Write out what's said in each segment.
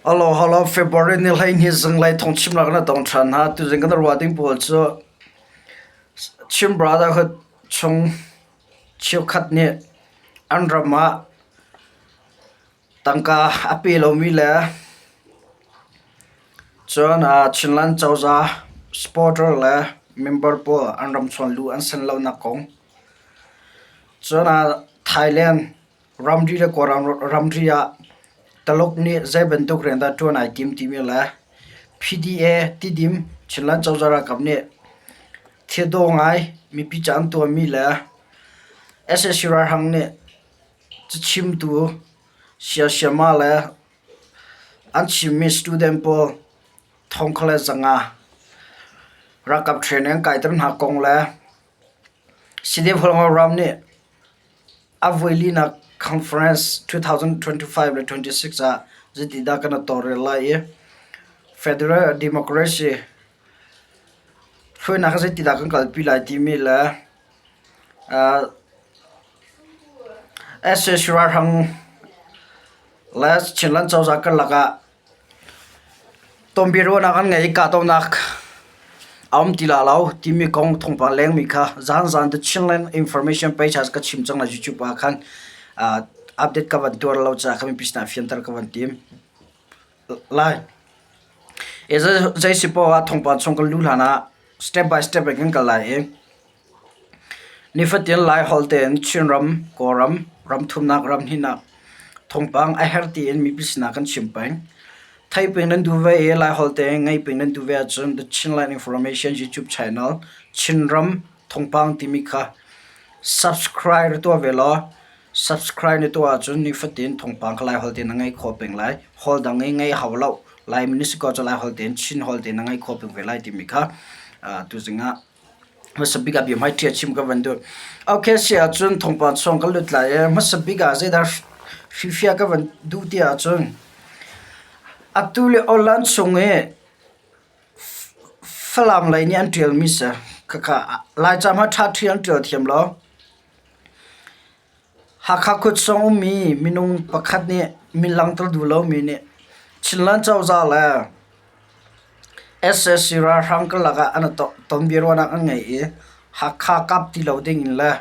Hello, hello, February ni 12 zinglei thawngchimnak na tong ṭhan hna. Tuzing kan ruah ding pawl cu Chin Brotherhood chung cheukhat nih an ram ah tangka a pe lomi le cun Chinland cozah supporter le member pawl an ram chuan luh an san lonak kong. Cun Thailand Ramri le Kawlram ramri ah Taluk nih zei bantuk rian dah ṭuan ai tim timi le PDA Tidim Chinland cozah ralkap nih thil dawh ngai mipi ca an tuahmi le sac ralhrang nih cachimtu sayasayama le an chimmi student pawl thong kha le zanga ralkap training an kaiter hna kong le CDF ram nih A voilinak conference 2025 le 26 ah zeitindah kan i tawlrel lai i Federal Democracy hruainak ah zeitindah kan kalpi lai timi le sac ralhrang le Chinland cozah karlak ah Tonbiaruahnak an ngei i kahdohnak a um ti lai lo timi kong thawngpang lengmi kha zaanzaan The Chinland Information page ah ka chim cang lai YouTube ah khan update ka van tuar lo caah kha mipi sinah fianter ka van tim lai. Zei si poah ah thawngpang chung kan luh hlan ah step by step in kan kal lai i Nifatin Laiholh tein Chinram, Kawlram, ramthumnak, ramhnihnak thawngpang a herh tiin mipi sinah kan chim peng. Theiping nan duh ve i Laiholh tein ngaihping nan duh ve ahcun The Chinland Information YouTube channel Chinram thawngpang timi kha subscribe ra tuah ve law subscribe na tuah ahcun nifatin thawngpang kha Laiholh tein na ngaih khawh peng lai. Holh dang i ngaih hau lo. Laimi na si ko cu Laiholh tein Chin holh tein na ngaih khawh peng ve lai timi kha tuzing ah Hmasa bik ah biahmaiṭhi a chim ka van duh. Okay si ahcun thawngpang chung kan lut lai i hmasa bik ah zeidah hrifiah ka van duh ti ahcun atu le online chung i Falam lei nih an ṭialmi si. Khakha Laica hmanh ṭhaṭhi an ṭial thiam lo. Hakha khuachung ummi minung pakhat nih min langhter duh lomi nih Chinland cozah le sac ralhrang karlak ah an i tonbiaruahnak an ngei i Hakha kap ti lo ding in le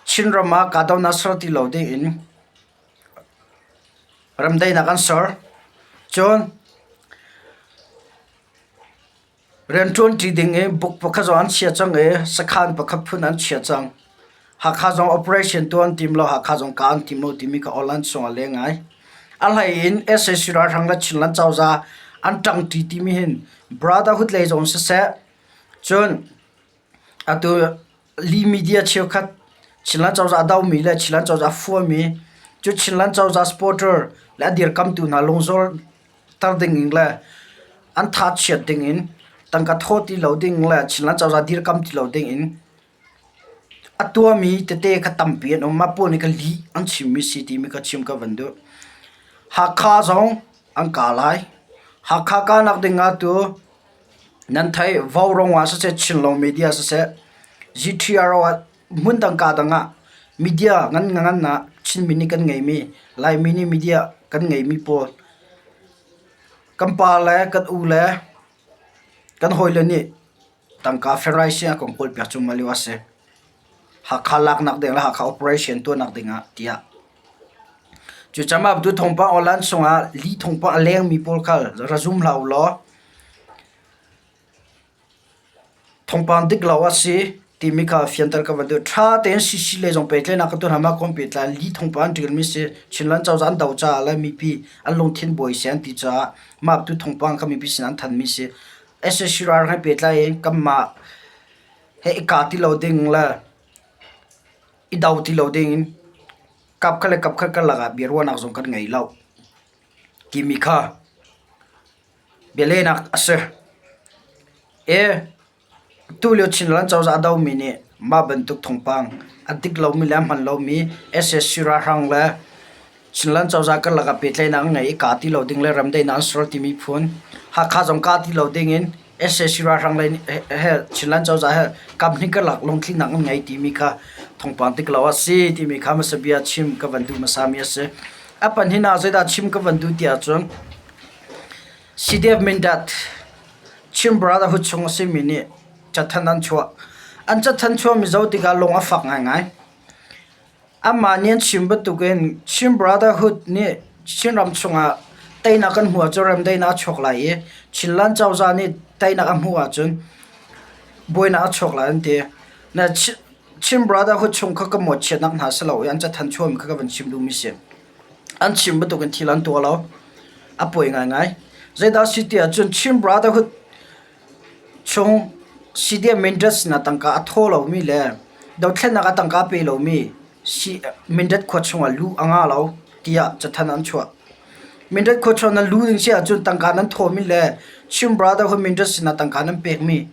Chinram ah kahdohnak ser ti lo ding in remdaihnak an ser. Cun Rianṭuanṭi ding i buk pakhat zong an chia cang i sakhan pakhat phun an chia cang. Hakha zong operation tuah an tim lo, Hakha zong kah an tim lo timi kha online chung ah leng ngai. A hlei in sac ralhrang le Chinland cozah an ṭangṭi timi hin Brotherhood lei zong siseh, cun atu lih media cheukhat Chinland cozah a domi le Chinland cozah a fuami cu Chinland cozah supporter le a dirkamtu hna lungzawr ter ding in le an thachiat ding in tangka thaw ti lo ding le Chinland cozah dirkam ti lo ding in a tuahmi tete kha tampi an um. Mah pawl nih kha lih an chimmi si timi kha chim ka van duh. Hakha zong an kaa lai. Hakha kahnak ding ah tu nan theih Vaurawng ah siseh Chinlong media siseh GTRO ah hmundang kaa dang ah media ngan ngan ah Chinmi nih kan ngeimi Laimi nih media kan ngeimi pawl kan pa le kan u le kan hawile nih tangka ferrai a kan kawlpiak cuahmah lio a si. Hakha laknak ding le Hakha operation tuahnak ding ah tiah. Cucaah tu thawngpang online chungah lih thawngpang a lengmi pawl kha ra zum hlah u law Thawngpang dik lo a si timi kha fianter ka van duh. Ṭha tein CC lei zong pehtlaihnak ka tuah hna. Mah kong pehtlai lih thawngpang an ṭialmi si. Chinland cozah an doh caah le mipi an lungthin buai seh an ti caah mah tu thawngpang kha mipi sin an thanmi si. sac ralhrang he pehtlai in kanmah he i kah ti lo ding le i do ti lo ding in kapkhat le kapkhat karlak ah biaruahnak zong kan ngei lo timi kha Bialehnak a si. I tulio Chinland cozah a domi nih mah bantuk thawngpang a dik lomi le a hman lomi sac ralhrang le Chinland cozah karlak ah pehtlaihnak an ngei i kaa ti lo ding le remdaihnak an ser timi phun Hakha zong kaa ti lo ding in sac ralhrang le he Chinland cozah he kaphnih karlak lungtlinnak an ngei timi kha thawngpang dik lo a si timi kha hmasa bia chim ka van duh hmasami a si. A panhin ah zeidah chim ka van duh ti ahcun CDF Mindat Chin Brotherhood chung a simi nih cathanh an chuah. An cathanh chuahmi zoh tikah lung a fak ngaingai. Amah nih an chim bantukin Chin Brotherhood nih Chinram chungah teinak kan hmuh ahcun remdaihnak a chuak lai i Chinland cozah nih teinak a hmuh ahcun buainak a chuak lai an ti. Na Chin Brotherhood chung kha ka mawhchiatnak hna si lo i an cathanh chuahmi kha ka van chim duhmi si. An chim bantukin thil an tuah lo. A poi ngaingai. Zeidah si ti ahcun Chin Brotherhood chung CDM Mindat sinah tangka a thaw lomi le dothlennak ah tangka pe lomi Mindat khua chungah luh a ngah lo tiah cathanh an chuah. Mindat khua chung nan luh ding si ahcun tangka nan thawmi le Chin Brotherhood Mindat sinah tangka nan pekmi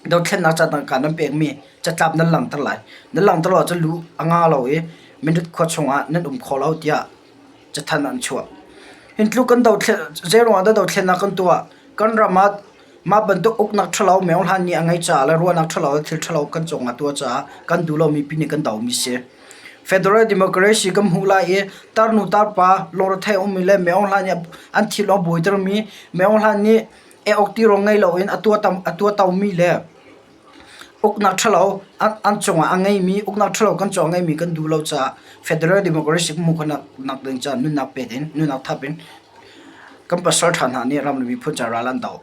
dothlennak ca tangka nan pekmi catlap nan langhter lai. Nan langhter lo ahcun luh a ngah lo i Mindat khua chungah nan um kho lo tiah cathanh an chuah. Hin tluk kan dothlen zeiruang ah dah dothlennak kan tuah? Kan ram ah mah bantuk uknak ṭhalo myohlan nih a ngeih caah le ruahnak ṭhalo le thil ṭhalo kan cung ah tuah caah kan duh lomi pi nih kan domi si. Federal democracy kan hmuh lai i tarnu tarpa lungrethei ummi le myohlan nih an thil a buaitermi myohlan nih e-awk tirawl ngei loin a tuahtomi le Uknak ṭhalo an cungah a ngeimi, uknak ṭhalo kan cungah a ngeimi kan duh lo caah Federal Democracy hmuh khawhnak ding caah nunnak pek in, nunnak thap in kan pasal ṭha hna nih ram le miphun ca ral an doh.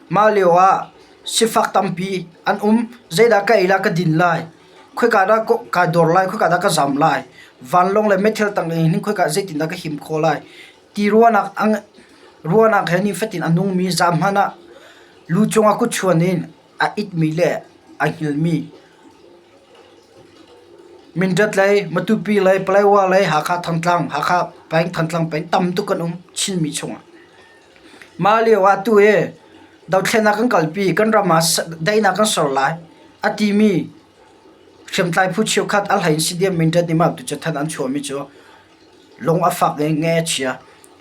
Mah lio ah sifak tampi an um. Zeidah ka ei lai, ka din lai, khoika dah kaa dor lai, khoika dah ka zam lai, vanlawng le meithal tang in hin khoika zeitindah ka him khawh lai ti ruahnak ruahnak he nifatin a nungmi zam hmanh ah lu cungah kutchuan in a itmi le a hngilmi Mindat lei, Matupi lei, Paletwa lei, Hakha Thantlang, Hakha peng, Thantlang peng tam tuk kan um Chinmi chungah. Mah lio ah tu hi dothlennak kan kalpi, kan ram ah daihnak kan ser lai a timi hriamtlai phu cheukhat a hlei in CDM Mindat nih mah tu cathanh an chuahmi cu lung a fak i nge a chia.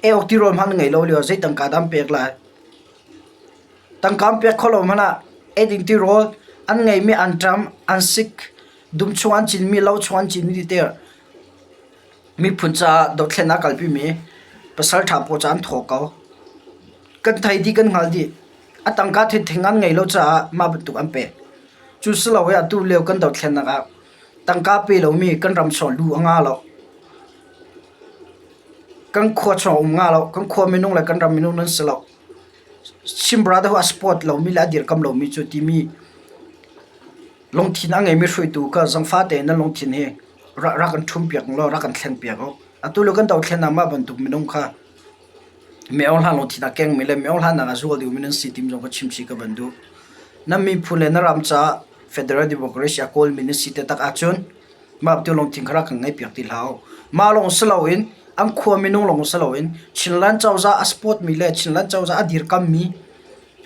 Eok tirawl hmanh ngei lo lio zei tangka dah an pek lai? Tangka an pek khawh lo hmanh ah eiding tirawl an ngeihmi anṭam, an sik, dum chung an cinmi, lo chung an cinmi ti te miphun caah dothlennak a kalpimi pasalṭha pawl caah an thaw ko. Kan thei dih, kan hngal dih. A tangka thengtheng an ngei lo caah mah bantuk an pek. Cu si lo i atu lio kan dothlennak ah tangka pe lomi kan ram chung lu a nga lo. Kan khua chung um nga lo. Kan khua minung le kan ram minung nan si lo. Chin Brotherhood a support lomi le a dirkamh lomi cu timi lungthin a ngeimi hruaitu kha zangfah tein nan lungthin hi rak kan ṭhumpiak law rak kan thlenpiak u. Atu lio kan dothlennak mah bantuk minung kha mi-aung lungthin a kengmi le mi-aung hlannak a zual dingmi nan si tim zong ka chimchih ka van duh. Nan miphun le na ram caah Federal Democracy a kawlmi na si taktak ahcun mah bantuk lungthin kha rak kan ngeihpiak ti hlah u. Mah lawng si loin an khua minung lawng si loin Chinland cozah a support mi le Chinland cozah a dirkammi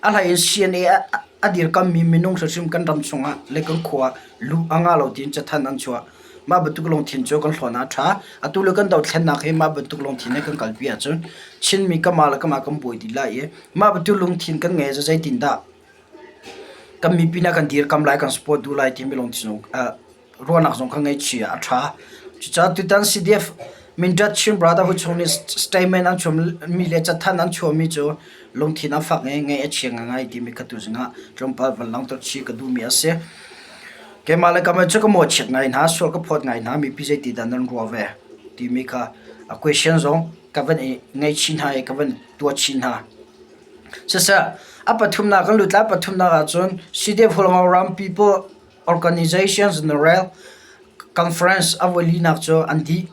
a hlei in CNA a dirkammi minung hrimhrim kan ram chungah le kan khua ah luh a ngah lo tiin cathanh an chuah. Mah bantuk lungthin cu kan hlawn ah a ṭha. Atu le kan dothlennak hi mah bantuk lungthin he kan kalpi ahcun Chinmi kanmah le kanmah kan buai dih lai i mah bantuk lungthin kan ngei cu zeitindah kan mipi nih a kan dirkam lai, kan support duh lai timi lungthin ruahnak zong kha ngaihchih ah a ṭha. Cucaah tutan CDF Mindat Chin Brotherhood chung nih statement an chuahmi le cathanh an chuahmi cu lungthin a fak i ngaih a chia ngaingai timi kha tuzing ah tlawmpal van langhter chih ka duhmi a si. Keimah le kamah cu ka mawhchiat ngai hna, sual ka phawt ngai hna, mipi zeiti dah nan ruah ve timi kha a question zong ka van i ngaihchih hna i ka van tuah chih hna. Siseh, a pathumnak kan lut lai. Pathumnak ahcun CDF Hualngo ram People Organization General Conference a voi linak cu an dih.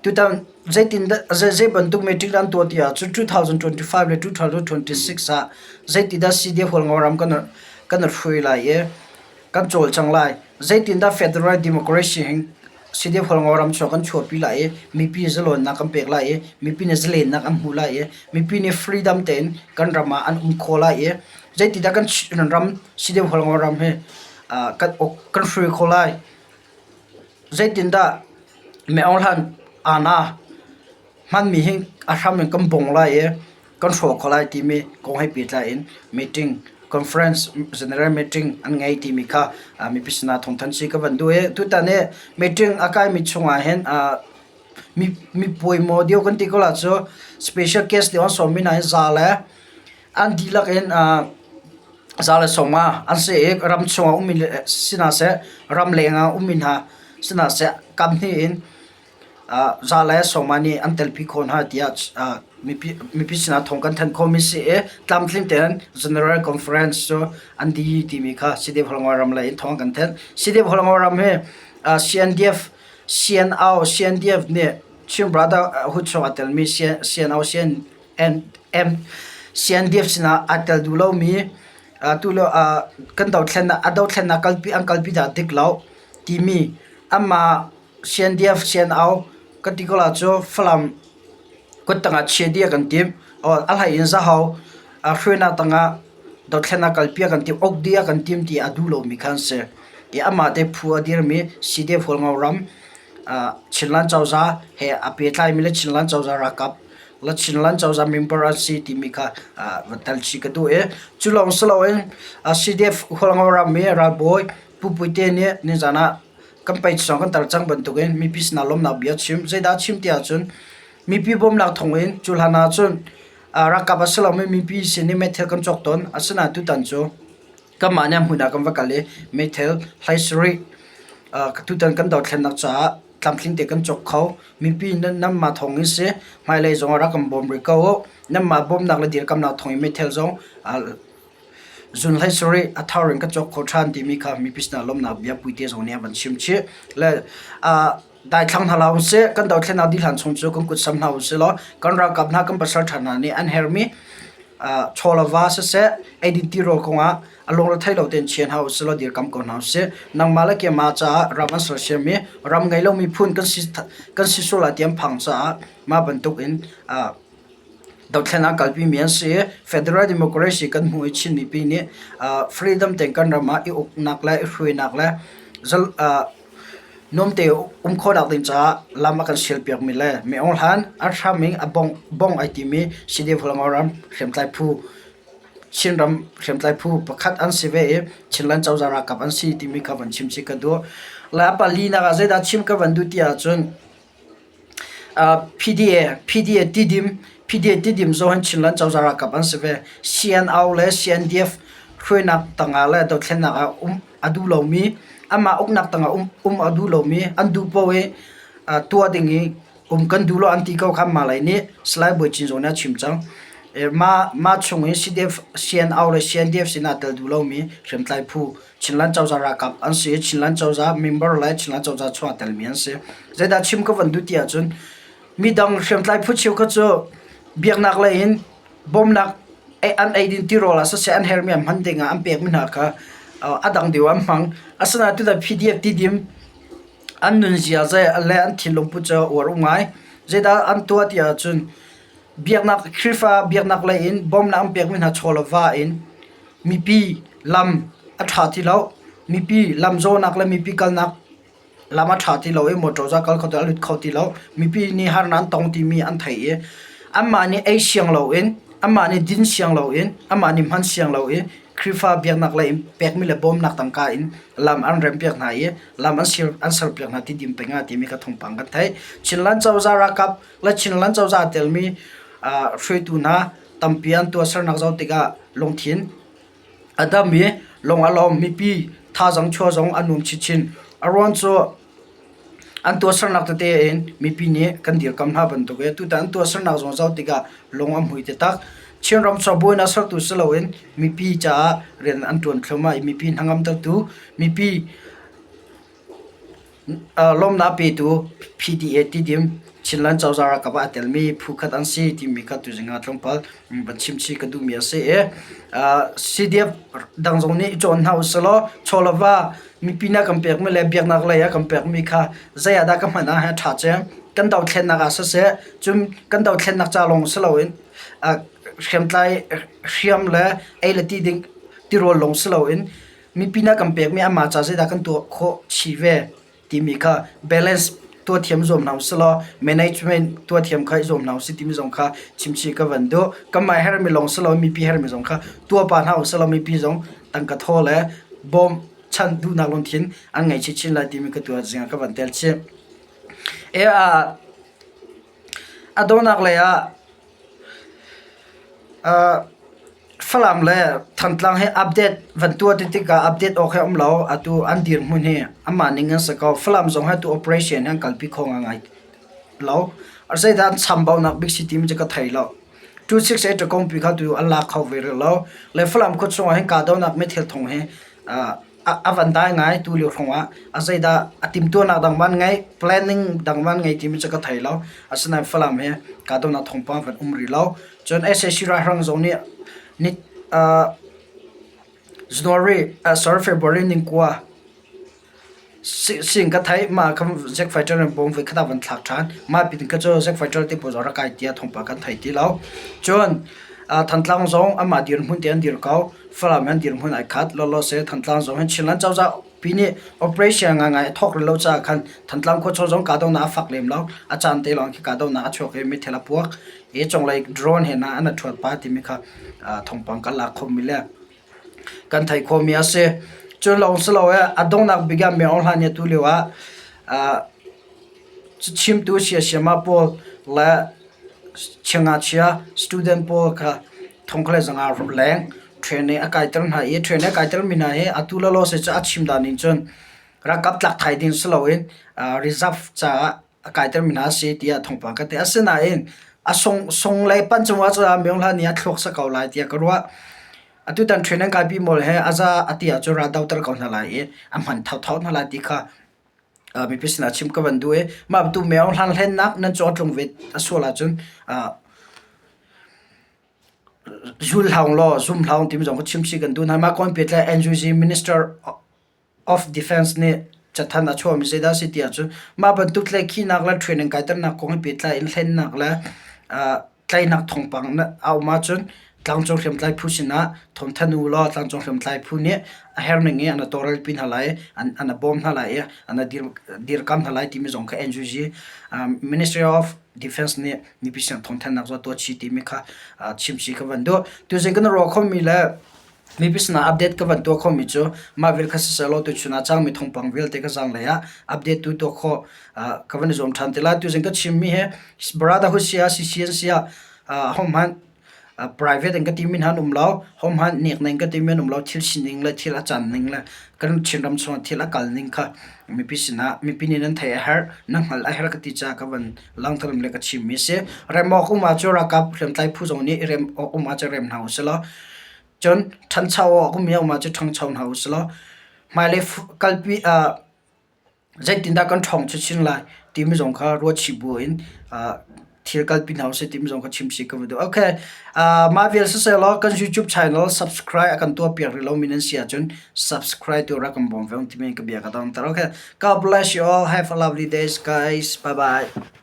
Tutan zeitin zei bantuk meeting an tuah ti ahcun 2025 le 2026 ah zeitindah CDF Hualngo ram kan kan hruai lai i kan cawlcang lai. Zeitindah Federal Democracy hin CDF Hualngo ram chuak kan chuahpi lai i mipi zalawnnak kan pek lai i mipi nih zalennak an hmuh lai i mipi nih freedom tein kan ram ah an um khawh lai i zeitindah kan ram CDF Hualngo ram hi kan uk kan hruai khawh lai. Zeitindah Myo Hlan Ana hmanmi hi a hram in kan bong lai i kan hrawh khawh lai timi kong he pehtlai in meeting conference general meeting an ngei timi kha mipi sinah thawngthanh si ka van duh i tutan i meeting a kaimi chungah hin. Mi mi puai maw dio kan ti ko la cu special case deuh an sawmmi hna hi za le an dihlak in za le sawmnga an si i ram chungah ummi si hna seh ramleng ah ummi hna si hna seh kamhnih in za le sawmnga nih an telpi khawh hna tiah mipi sinah thawng kan thanh khawhmi si i tlamtling tein General Conference cu an dih timi kha CDF Hualngo ram lei in thawng kan thanh. CDF Hualngo ram hi CNDF CNO CNDF nih Chin Brotherhood chung aa telmi CNO CNM CNDF sinah aa tel duh lomi tu lio kan dothlennak a dothlennak kalpi an kalpi dah dik lo timi anmah CNDF CNO kan ti ko la cu Falam kuttang ah chia dih a kan timh. A hlei in Zahau hruainak tangah dothlennak kalpi a kan timh, uk dih a kan tim ti a duh lomi kha an si. I amah te phu a dirmi CDF Hualngo ram Chinland cozah he a pehtlaimi le Chinland cozah ralkap le Chinland cozah member an si timi kha va tel chih ka duh i cu lawng si loin CDF Hualngo ram i ralbawi Pu Puite nih nizan ah kan pei sawng kan tar cang bantukin mipi sinah lawmhnak bia chim. Zeidah a chim ti ahcun mipi bawmhnak thawngin cu hlan ahcun ralkap a si lomi mipi sin i meithal kan cawk tawn. Asinain tutan cu kanmah nih a hmun ah kan va kal i meithal hlei sarih tutan kan dothlennak caah tlamtling te kan cawk kho. Mipi nanmah thawngin si hmailei zong ah rak kan bawm rih ko u. Nanmah bawmhnak le dirkamnak thawngin meithal zong Zun hlei sarih a thar in ka cawk kho ṭhan timi kha mipi sinah lawmhnak bia puite zong nih a van chim chih. Le daithlang hna hlah usih, kan dothlennak dih hlan chung cu kan kut sam hna usih law kan ralkap hna kan pasal ṭha hna nih an herhmi chaw le va siseh, eidin tirawl kongah a lungre thei lo tein chia hna usih law dirkam ko hna usih. Nangmah le keimah caah ram an sersiam i ram ngei lomi phun kan si kan si sual lai ti an phang caah mah bantuk in Dothlennak kalpimi an si i Federal Democracy kan hmuh i Chin mipi nih freedom tein kan ram ah i uknak le i hruainak le nuamte um khawhnak ding caah lam a kan sialpiakmi le Min Aung Hlaing a hram in a bongh ai timi CDF ram hriamtlai phu Chinram hriamtlai phu pakhat an si ve i Chinland cozah ralkap an si timi kha van chim chih ka duh. Le a palinak ah zeidah chim ka van duh ti ahcun PDA, PDA Tidim, PDA Tidim zong hin Chinland cozah ralkap an si ve. CNO le CNDF hruainak tangah le dothlennak ah um a duh lomi, amah uknak tangah um, um a duh lomi, an duh paoh i tuah ding i um kan duh lo an ti ko kha mah lei nih Salai Bawi Cin zong nih a chim cang. Mah, mah chung i CDF, CNO le CNDF sinah tel duh lomi hriamtlai phu Chinland cozah ralkap an si i Chinland cozah member le Chinland cozah chung ah telmi an si. Zeidah chim ka van duh ti ahcun midang hriamtlai phu cheukhat cu biaknak lei in bawmnak an eidin tirawl ah siseh an herhmi an hman ding ah an pekmi hna kha a dang deuh an hmang. Asinain tutan PDF tidim an nunzia le an thinlung put cu uar um ngai. Zeidah an tuah ti ahcun biaknak Khrihfa biaknak lei in bawmnak an pekmi hna chaw le va in mipi lam a ṭha ti lo. Mipi lam zawhnak le mipi kalnak lam a ṭha ti lo i motor za kal kho ti a lut kho ti lo. Mipi nih harnak an tong timi an theih i anmah nih ei siang loin, anmah nih din siang loin, anmah nih hman siang lo i Khrihfa biaknak lei in pekmi le bawmnak tangka in lam an remhpiak hna i lam an ser an serpiak hna ti dim peng ah timi kha thawngpang kan theih. Chinland cozah ralkap le Chinland cozah aa telmi hruaitu hna tampi an tuahsernak zoh tikah lungthin a dam i lung a lawm. Mipi thazaang chuah zong a nuam chinchin. A ruang cu an tuahsernak tete in mipi nih kan dirkamh hna bantuk i tutan an tuahsernak zong zoh tikah lung a hmui taktak. Chinram buainak sertu si loin mipi caah rian an ṭuan thluahmah i mipi hnangamtertu, mipi Lawmnak petu PDA Tidim Chinland cozah ralkap ah aa telmi phu khat an si timi kha tuzing ah tlawmpal van chim chih ka duhmi a si i CDF dang zong nih i cawn hna usih law chaw le va mipi nih a kan pekmi le biaknak lei a kan pekmi kha zei ah dah ka hman ah hin a ṭha cem. Kan dothlennak ah siseh cun kan dothlennak ca lawng si loin hriamtlai hriam le ei le ti ding tirawl lawng si loin Mipi nih a kan pekmi amah ca zeidah kan tuah khawh chih ve timi kha balance tuah thiam zuam hna usih law management tuah thiam kha i zuam hna usih timi zong kha chimchih ka van duh. Kanmah herhmi lawng si loin mipi herhmi zong kha tuah pah hna usih law mipi zong tangka thaw le bawmchan duhnak lungthin an ngei chinchin lai timi ka tuah zingah ka van tel chih. A donghnak lei ah Falam le Thantlang hi update van tuah ti tikah update awk hi a um lo. Atu an dirhmun hi amah ning an si ko. Falam zong hi atu operation hi an kalpi kho ngaingai lo. Zeidah an chambaunak bik si timi cu ka thei lo. 268 ṭakawngpi kha tu an lak kho ve rih lo. Le Falam khua chungah hin kahdohnak meithal thong hi a van dai ngai tu lio hrawng ah a zeidah a timtuahnak dang van ngei planning dang van ngei timi cu ka thei lo. Asinain Falam hi kahdohnak thawngpang van um rih lo. Cun sac ralhrang zong nih ni January sorry February ningkua sing ka theih mah kha Zack Fighter in bom voi khat ah van thlak ṭhan. Mah pin kha cu Zack Fighter te pawl zong rak kai tiah thawngpang kan thei ti lo. Cun Thantlang zong amah dirhmun te an dir ko. Falam an dirhmun ai khat. Lawlaw se Thantlang zong hin Chinland cozah pi nih operation ngaingai a thawk rih lo caah khan Thantlang khuachung zong kahdohnak a fak lem lo. A caan te lawng khi kahdohnak a chuak i meithal a puak i cunglei drone he hna an a ṭhuat pah timi kha thawngpang kan lak khomi le kan theih khawhmi a si. Cu lawng si lo i a donghnak bik ah Min Aung Hlaing nih atu lio ah chimtu siasiama pawl le siangngakchia student pawl kha thongkhat le zanga leng training a kaiter hna i training a kaitermi hna hi atu lawlaw si cu a chim dan in cun ralkap tlak thai ding si loin reserve caah a kaitermi hna a si tiah thawngpang ka theih. Asinain a sung sung lei panh cungah cun Min Aung Hlaing nih a thluak sa ko lai tiah ka ruah. Atutan training kaipi mawl he a za a ti ahcun ral doter ko hna lai i a hman thotho hna lai ti kha mipi sinah chim ka van duh i mah bantuk Min Aung Hlaing hlennak nan caw tlung ve a sual ahcun zul hlah law zum hlah timi zong ka chim chih kan duh hna. Mah kong pehtlai NUG Minister of Defense nih cathanh a chuahmi zeidah a si ti ahcun mah bantuk tlaihkhihnak le training kaiternak kong he pehtlai in hlennak le tlaihnak thawngpang a um ahcun tlangcung hriamtlai phu sinah thawngthanh u law tlangcung hriamtlai phu nih a herning i an tawlrelpi hna lai i an bawm hna lai i an dirkam hna lai timi zong kha NUG Ministry of Defense nih mipi sinah thawngthanhnak cu a tuah chih timi kha chim chih ka van duh. Tuzing kan ruah khomi le Mipi sinah update ka van tuah khomi cu mah vial kha siseh law tuchun ah cangmi thawngpang vialte ka zaanglei ah update tu tuah khawh ka van i zuam ṭhan te lai. Tuzing ka chimmi hi Brotherhood si ah CCN si ah hohmanh private in ka timi hna an um lo, hohmanh nekna in ka timi an um lo. Thil sining le thil a can ning le kan Chinram chungah thil a kal ning kha mipi sinah mipi nih nan theih a herh, na hngalh a herh ka ti caah ka van langhter le ka chimmi a si. Rem awk um ahcun ralkap hriamtlai phu zong nih rem awk um ahcun rem hna usih law Cun ṭhancho awk um i a um ahcun ṭhangcho hna usih law hmailei kalpi ah zeitindah kan ṭhawng chinchin lai timi zong kha ruat chih buin thil kalpi hna usih timi zong kha chim chih ka va duh. Okay, mah vial siseh law kan YouTube channel subscribe a kan tuahpiak rih lomi nan si ahcun subscribe tu rak kan bawm ve timi ka bia ka dongter. Okay, God bless you all. Have a lovely day, guys. Bye bye.